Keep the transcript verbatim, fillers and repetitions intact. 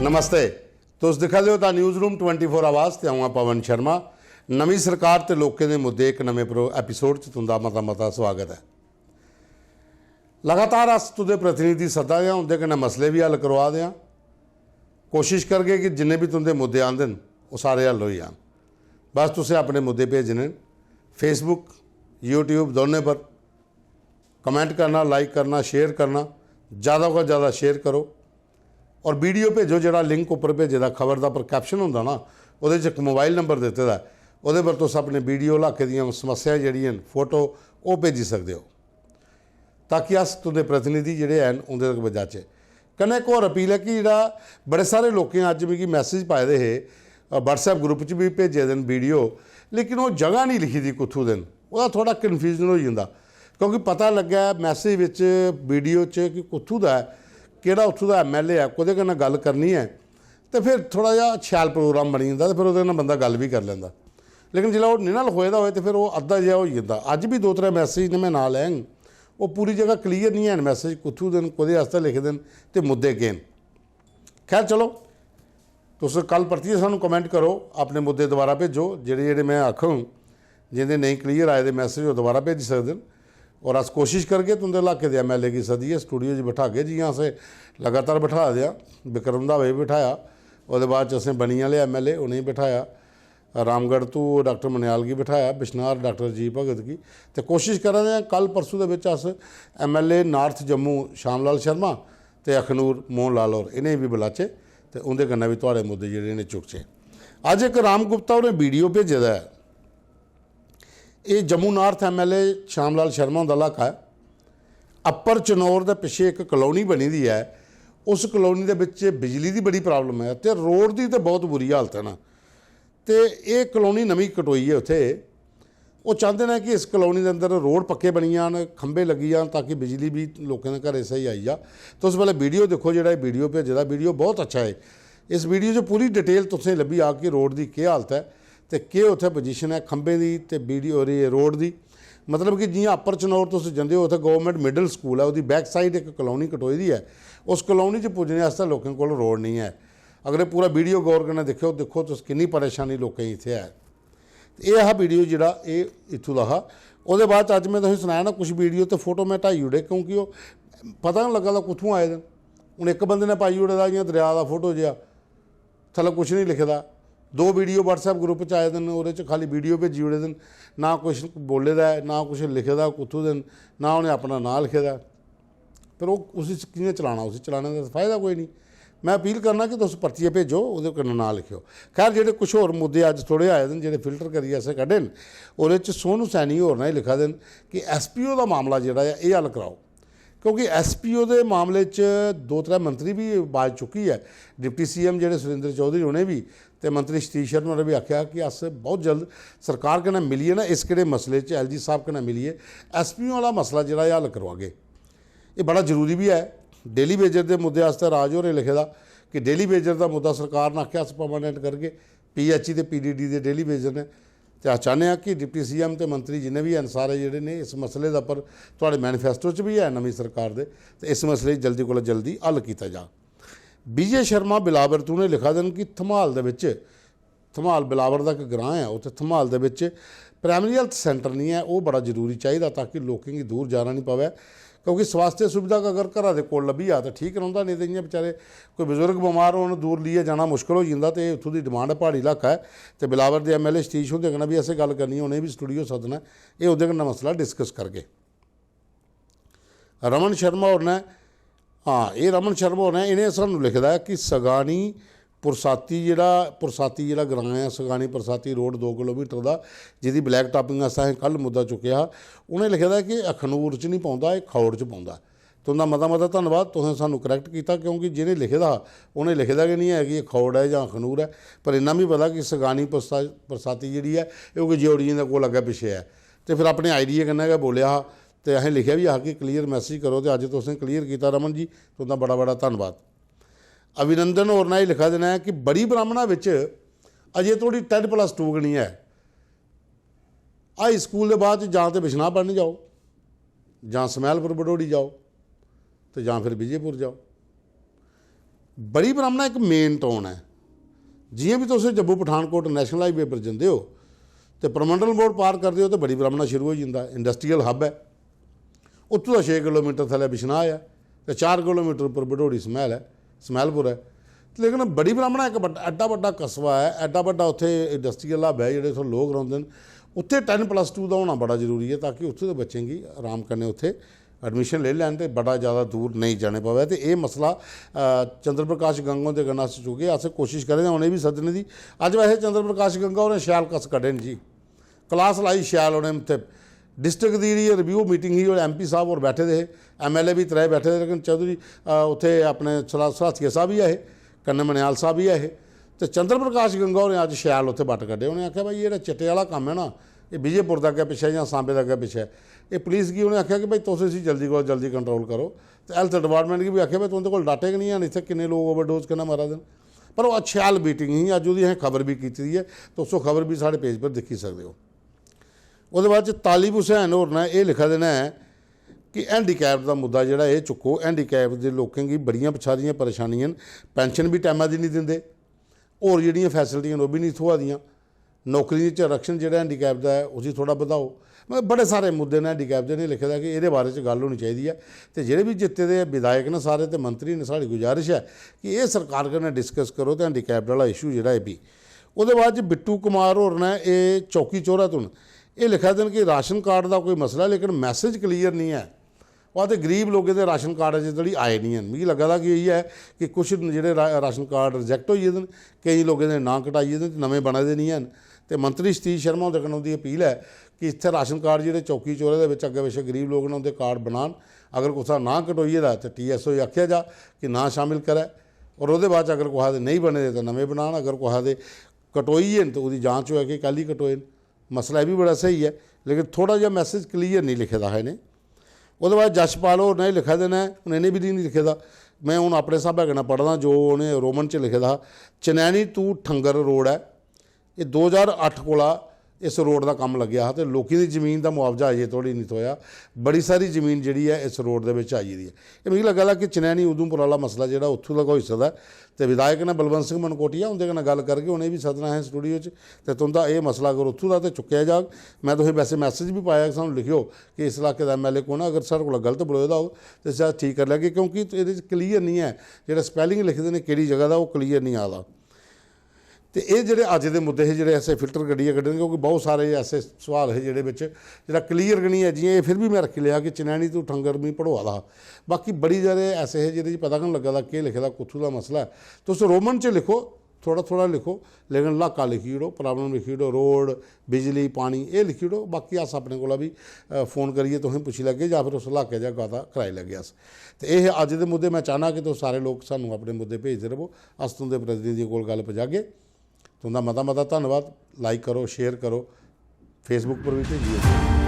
नमस्ते, तुस दिक्खा दे ओ दा न्यूज़ रूम ट्वेंटी फोर आवाज ते अ'ऊं आं पवन शर्मा। नमीं सरकार ते लोकें दे मुद्दे इक नमें प्रो-, एपिसोड च तुं'दा मता मता स्वागत ऐ। लगातार अस तुं'दे प्रतिनिधि सद्दा दे आं, उं'दे कन्नै मसले बी हल करोआ दे आं। कोशिश करगे कि जिन्ने बी तुं'दे मुद्दे आंदे न, ओह् सारे हल होई जान। बस तुसें अपने मुद्दे भेजने न। Facebook, YouTube दोनें पर कमेंट करना, लाइक करना, शेयर करना, ज़्यादा कोला ज़्यादा शेयर करो। और वीडियो भेजो, जेह्ड़ा लिंक उप्पर भेजे दा, खबर दा पर कैप्शन होंदा ना, ओह्दे च इक मोबाइल नंबर दित्ते दा ऐ, ओह्दे पर तुस अपने वीडियो, इलाके दियां समस्यां जेह्ड़ियां न, फोटो, ओह् भेजी सकदे ओ, ताकि अस तुं'दे प्रतिनिधि जेह्ड़े हैन, उं'दे तक पजाचै। कन्नै इक होर अपील ऐ कि जेह्ड़ा बड़े सारे लोकें अज्ज मिगी मैसेज पाए दे हे, अ, WhatsApp ग्रुप च बी भेजे दे न वीडियो, लेकिन ओह् जगह निं लिखी दी कुत्थूं दे न, ओह्दा थोह्ड़ा कन्फ्यूजन होई जंदा, क्योंकि पता लग्गै मैसेज बिच, वीडियो च कि कुत्थूं दा ऐ, केह्ड़ा उत्थूं दा MLA ऐ, कोह्दे कन्नै गल्ल करनी ऐ, ते फिर थोह्ड़ा जेहा शैल प्रोग्राम बनी जंदा ते फिर ओह्दे कन्नै बंदा गल्ल बी करी लैंदा। लेकिन जिसलै ओह् निं ना लखोए दा होए ते फिर ओह् अद्धा जेहा होई जंदा। अज्ज बी दो त्रै मैसेज न, में नांऽ लैङ, ओह् पूरी जगह क्लियर निं हैन, मैसेज कुत्थूं दे न, कोह्दे आस्तै लिखे दे न ते मुद्दे केह् न। खैर, चलो, तुस कल परतियै सानूं कमेंट करो, अपने मुद्दे दोबारा भेजो, जेह्ड़े जेह्ड़े में आखङ, जिं'दे नेईं क्लियर आए दे मैसेज, ओह् दोबारा भेजी सकदे न। और अस कोशिश करगे तुं'दे इलाके दे MLA गी सद्दियै स्टूडियो च बठागे, जि'यां असें लगातार बठा दे आं। विक्रम दा बी बठाया, ओह्दे बाद च असें बनी आह्ले MLA, उ'नेंगी बठाया, रामगढ़ तू डाक्टर मन्याल गी बठाया, बिश्नाह डाक्टर जी भगत गी। ते कोशिश करा दे आं, कल परसों दे बिच अस MLA नार्थ जम्मू श्याम लाल शर्मा ते अखनूर मोहन लाल होर, इ'नेंगी बी बुलाचै ते उं'दे कन्नै बी थुआढ़े मुद्दे जेह्ड़े न चुकचै। अज्ज इक राम गुप्ता होरें वीडियो भेजे दा ऐ, एह् जम्मू नार्थ MLA श्याम लाल शर्मा हुंदा इलाका ऐ। अप्पर चनौर दे पिच्छे इक कॉलोनी बनी दी ऐ, उस कॉलोनी दे बिच बिजली दी बड़ी प्रॉब्लम ऐ ते रोड दी ते बहुत बुरी हालत ऐ ना। ते एह् कॉलोनी नमीं कटोई ऐ उत्थै, ओह् चांह्दे न कि इस कॉलोनी दे अंदर रोड पक्के बनी जान, खंभे लग्गी जान, ताकि बिजली बी लोकें दे घरें स्हेई आई जा। तुस पैह्लें वीडियो दिक्खो, जेह्ड़ा एह् वीडियो भेजे दा, वीडियो बहुत अच्छा ऐ। इस वीडियो च पूरी डिटेल तुसेंगी लब्भी जाग कि रोड दी केह् हालत ऐ ते केह् उत्थै पोजीशन ऐ खंभें दी ते वीडियो, रे-, रोड दी। मतलब कि जि'यां अप्पर चनौर तुस जंदे ओ, उत्थै गौरमेंट मिडल स्कूल ऐ, ओह्दी बैक साइड इक कॉलोनी कटोई दी ऐ। उस कॉलोनी च पुज्जने आस्तै लोकें कोल रोड निं ऐ। अगर एह् पूरा वीडियो गौर कन्नै दिक्खेओ, दिक्खो तुस किन्नी परेशानी लोकें गी इत्थै ऐ। ते एह् हा वीडियो जेह्ड़ा एह् इत्थूं दा हा। ओह्दे बाद च अज्ज में तुसेंगी सनाया ना, कुछ वीडियो ते फोटो में हटाई ओड़े, क्योंकि ओह् पता निं लग्गा दा कुत्थूं आए दे न। हून इक बंदे ने पाई ओड़े दा इ'यां दरेआ दा फोटो जेहा, थल्लै कुछ निं लिखे दा। दो वीडियो WhatsApp ग्रुप च आए दे न, ओह्दे च खाल्ली वीडियो भेजी ओड़े दे न, ना कुछ बोले दा ऐ, ना कुछ लिखे दा कुत्थूं दे न, ना उ'नें अपना नांऽ लिखे दा ऐ। फिर ओह् उसी कि'यां चलाना, उसी चलाने दा फायदा कोई निं। में अपील करना कि तुस परतियै भेजो, ओह्दे कन्नै नांऽ लिखेओ। खैर, जेह्ड़े कुछ होर मुद्दे अज्ज थोह्ड़े आए दे न, जेह्ड़े फिल्टर करियै असें कड्ढे न, ओह्दे च सोनू सैनी होर न, एह् लिखा दे न कि SPO दा मामला जेह्ड़ा ऐ, एह् हल कराओ। क्योंकि SPO दे मामले च दो त्रै मंत्री बी बाज चुक्की ऐ, डिप्टी CM जेह्ड़े सुरेंद्र चौधरी उ'नें बी ते मंत्री सतीश शर्मा होरें बी आखेआ कि अस बहुत जल्द सरकार कन्नै मिलियै ना, इस केह्ड़े मसले च LG साहब कन्नै मिलियै SPO आह्ला मसला जेह्ड़ा एह् हल करोआगे। एह् बड़ा जरूरी बी ऐ। डेली वेजर दे मुद्दे आस्तै राज होरें लिखे दा कि डेली वेजर दा मुद्दा सरकार ने आखेआ अस परमानेंट करगे, PHE ते PDD दे डेली वेजर ने। ते अस चाह्न्ने आं कि डिप्टी CM ते मंत्री जिन्ने बी हैन, सारे जेह्ड़े ने इस मसले दा पर, थुआढ़े मैनिफेस्टो च बी है नमीं सरकार दे, ते इस मसले गी जल्दी कोला जल्दी हल कीता जा। विजय शर्मा बिलावर तू ने लिखा दे न कि थम्हाल दे बिच, थम्हाल बिलावर दा इक ग्रांऽ ऐ, उत्थै थम्हाल दे बिच प्राइमरी हेल्थ सेंटर निं ऐ, ओह् बड़ा जरूरी चाहिदा, ताकि लोकें गी दूर जाना निं पवै। क्योंकि स्वास्थ्य सुविधा अगर घरा दे कोल लब्भी जा तां ठीक रौंह्दा, नेईं ते इ'यां बेचारे कोई बजुर्ग बमार होन, दूर लेइयै जाना मुश्कल होई जंदा। ते एह् उत्थूं दी डिमांड ऐ, प्हाड़ी इलाका ऐ। ते बिलावर दे MLA सतीश हुंदे कन्नै बी असें गल्ल करनी, उ'नें बी स्टूडियो सद्दना ऐ, एह् ओह्दे कन्नै मसला डिस्कस करगे। रमन शर्मा होर ने, हां, एह् रमन शर्मा होर ने, इ'नें सानूं लिखे दा ऐ कि सगानी पुरसाती जेह्ड़ा, पुरसाती जेह्ड़ा ग्रांऽ ऐ, सगानी पुरसाती रोड दो किलोमीटर दा, जेह्दी ब्लैक टापिंग आस्तै असें कल मुद्दा चुक्केआ हा, उ'नें लिखे दा कि अखनूर च निं पौंदा, एह् खौड़ च पौंदा। तुं'दा मता मता धन्नबाद, तुसें सानूं करैक्ट कीता, क्योंकि जि'नें लिखे दा हा, उ'नें लिखे दा गै निं ऐ कि एह् खौड़ ऐ जां अखनूर ऐ, पर इन्ना बी पता कि सगानी पुरसा-, पुरसाती जेह्ड़ी ऐ, एह् कोई जेओड़ियें दे कोल अग्गें पिच्छें ऐ। ते फिर अपने आइडिये कन्नै गै बोलेआ हा, ते असें लिखेआ बी हा कि क्लियर मैसेज करो, ते अज्ज तुसें क्लियर कीता रमन जी, तुं'दा बड़ा बड़ा धन्नबाद। अभिनंदन होर ने एह् लिखा दे न कि बड़ी ब्राह्मणा बिच अजें धोड़ी टेन प्लस टू गै निं ऐ। हाई स्कूल दे बाद च जां ते बिश्नाह पढ़न जाओ, जां स्मैलपुर बडोड़ी जाओ, ते जां फिर विजयपुर जाओ। बड़ी ब्राह्मणा इक मेन टाउन ऐ। जि'यां बी तुस जम्मू पठानकोट नेशनल हाईवे पर जंदे ओ ते परमंडल मोड़ पार करदे ओ ते बड़ी ब्राह्मणा शुरू होई जंदा, इंडस्ट्रियल हब ऐ। उत्थूं दा छे किलोमीटर थल्लै बिश्नाह् ऐ ते चार किलोमीटर उप्पर बडोड़ी स्मैल ऐ, स्मैलपुर ऐ। लेकिन बड़ी ब्राह्मणा इक बड्डा, एड्डा बड्डा कस्बा ऐ, एड्डा बड्डा उत्थै इंडस्ट्रियल हब ऐ, जेह्ड़े उत्थै लोक रौंह्दे न, उत्थै टैन प्लस टू दा होना बड़ा जरूरी ऐ, ताकि उत्थूं दे बच्चें गी आराम कन्नै उत्थै एडमिशन लेई लैन ते बड़ा ज़्यादा दूर नेईं जाने पवै। ते एह् मसला, अ, चंद्र प्रकाश गंगा हुंदे कन्नै अस चुके, अस कोशिश करें उ'नें बी सद्दने दी। अज्ज वैसे चंद्र प्रकाश गंगा होरें शैल कस कड्ढे न जी, क्लास लाई शैल उ'नें उत्थै। डिस्ट्रिक्ट दी जेह्ड़ी रिव्यू मीटिंग ही, एमपी साहब होर बैठे दे हे, एमएलए बी त्रै बैठे दे, लेकिन चौधरी, अ, उत्थै अपने सला-, सलाथिया साहब बी ऐ हे, कन्नै मनियाल साहब बी ऐ हे। ते चंद्र प्रकाश गंगा होरें अज्ज शैल उत्थै बट्ट कड्ढे। उ'नें आखेआ, "भाई, एह् जेह्ड़ा चिट्टे आह्ला कम्म ऐ ना, एह् विजयपुर दा अग्गें पिच्छें जां सांबे दा अग्गें पिच्छें, एह् पुलिस गी," उ'नें आखेआ कि, "भाई, तुस इसी जल्दी कोला जल्दी कंट्रोल करो।" ते हेल्थ डिपार्टमेंट गी बी आखेआ, "भाई, तुं'दे कोल डाटे गै निं हैन, इत्थै किन्ने लोक ओवरडोज कन्नै मरा दे न।" पर ओह् अच्छी शैल मीटिंग ही, अज्ज ओह्दी असें खबर बी कीती दी ऐ, तुस ओह् खबर बी साढ़े पेज पर दिक्खी सकदे ओ। ओह्दे बाद च तालिब हुसैन होर न, एह् लिखा दे न कि हैंडीकैप दा मुद्दा जेह्ड़ा एह् चुक्को, हैंडीकैप दे लोकें गी बड़ियां सारियां परेशानियां न, पैंशन बी टैमा दी निं दिंदे, होर जेह्ड़ियां फैसिलिटियां न ओह् बी निं थ्होआ दियां, नौकरियें च आरक्षण जेह्ड़ा हैंडीकैप दा ऐ उसी थोह्ड़ा बधाओ। मतलब बड़े सारे मुद्दे न हैंडीकैप दे, इ'नें लिखे दा कि एह्दे बारे च गल्ल होनी चाहिदी ऐ। ते जेह्ड़े बी जित्ते दे विधायक न सारे ते मंत्री न, साढ़ी गुजारिश ऐ कि एह् सरकार कन्नै डिस्कस करो ते हैंडीकैप आह्ला इशू जेह्ड़ा ऐ भी। ओह्दे बाद च बिट्टू कुमार होर न, एह् चौकी चौरा तों न, एह् लिखा दे न कि राशन कार्ड दा कोई मसला ऐ, लेकिन मैसेज क्लीयर निं ऐ। ओह् आखदे गरीब लोकें दे राशन कार्ड अजें धोड़ी आए निं हैन। मिगी लग्गा दा कि इ'यै ऐ कि कुछ जेह्ड़े रा-, राशन कार्ड रिजैक्ट होई गेदे न, केईं लोकें दे नांऽ कटाई गेदे न ते नमें बना दे निं हैन। ते मंत्री सतीश शर्मा हुंदे कन्नै उं'दी अपील ऐ कि इत्थै राशन कार्ड जेह्ड़े चौकी चौरे दे बिच अग्गें पिच्छें गरीब लोक न उं'दे कार्ड बनान। अगर कुसै दा नांऽ कटोई गेदा ऐ ते टीएसओ गी आखेआ जा कि नांऽ शामिल करै, और ओह्दे बाद च अगर कुसै दे नेईं बने दे ते नमें बनान। अगर कुसै दे कटोई गे न ते ओह्दी जांच होऐ कि कैह्ली कटोए न। मसला एह् बी बड़ा स्हेई ऐ, लेकिन थोह्ड़ा जेहा मैसेज क्लीयर निं लिखे दा हा इ'नें। ओह्दे बाद यशपाल होर ने एह् लिखा दे न, हून इ'नें बी निं लिखे दा, में हून अपने स्हाबै कन्नै पढ़दा जो उ'नें रोमन च लिखे दा हा, "चनैनी to ठंगर रोड ऐ, एह् दो ज्हार अट्ठ कोला इस रोड दा कम्म लग्गेआ हा ते लोकें दी जमीन दा मुआवजा अजें धोड़ी निं थ्होएआ, बड़ी सारी जमीन जेह्ड़ी ऐ इस रोड दे बिच आई गेदी ऐ।" एह् मिगी लग्गा दा कि चनैनी उधमपुर आह्ला मसला जेह्ड़ा उत्थूं दा गै होई सकदा ऐ। ते विधायक न बलवंत सिंह मनकोटिया, उं'दे कन्नै गल्ल करगे, उ'नें बी सद्दना असें स्टूडियो च। ते तुं'दा एह् मसला अगर उत्थूं दा ते चुक्केआ जाग, में तुसें वैसे मैसेज बी पाया कि सानूं लिखेओ कि इस इलाके दा एमएलए कौन ऐ, अगर साढ़े कोला गलत बलोए दा होग ते अस ठीक करी लैगे, क्योंकि एह्दे च क्लीयर निं ऐ, जेह्ड़ा स्पैलिंग लिखदे न केह्ड़ी जगह दा, ओह् क्लीयर निं आ दा। ते एह् जेह्ड़े अज्ज दे मुद्दे हे, जेह्ड़े असें फिल्टर कड्ढियै कड्ढे न, क्योंकि बहुत सारे ऐसे सोआल हे जेह्ड़े बिच जेह्ड़ा क्लीयर गै निं ऐ। जि'यां एह् फिर बी में रक्खी लेआ कि चनैनी to ठंगर मी पढ़ोआ दा हा, बाकी बड़ी सारे ऐसे हे जेह्दे च पता गै निं लग्गा दा केह् लिखे दा, कुत्थूं दा मसला ऐ। तुस रोमन च लिखो, थोह्ड़ा थोह्ड़ा लिखो, लेकिन ल्हाका लिखी ओड़ो, प्रॉब्लम लिखी ओड़ो, रोड, बिजली, पानी, एह् लिखी ओड़ो। बाकी अस अपने कोला बी, अ, फोन करियै तुसें पुच्छी लैगे जां फिर उस ल्हाके चा गल्ल कराई लैगे अस। ते एह् हे अज्ज दे मुद्दे। में चाह्न्नां कि तुस सारे लोक सानूं अपने मुद्दे भेजदे र'वो, अस तुं'दे प्रतिनिधियें कोल गल्ल पजागे। तुं'दा मता मता धन्नवाद। लाइक करो, शेयर करो, Facebook पर बी भेजियो।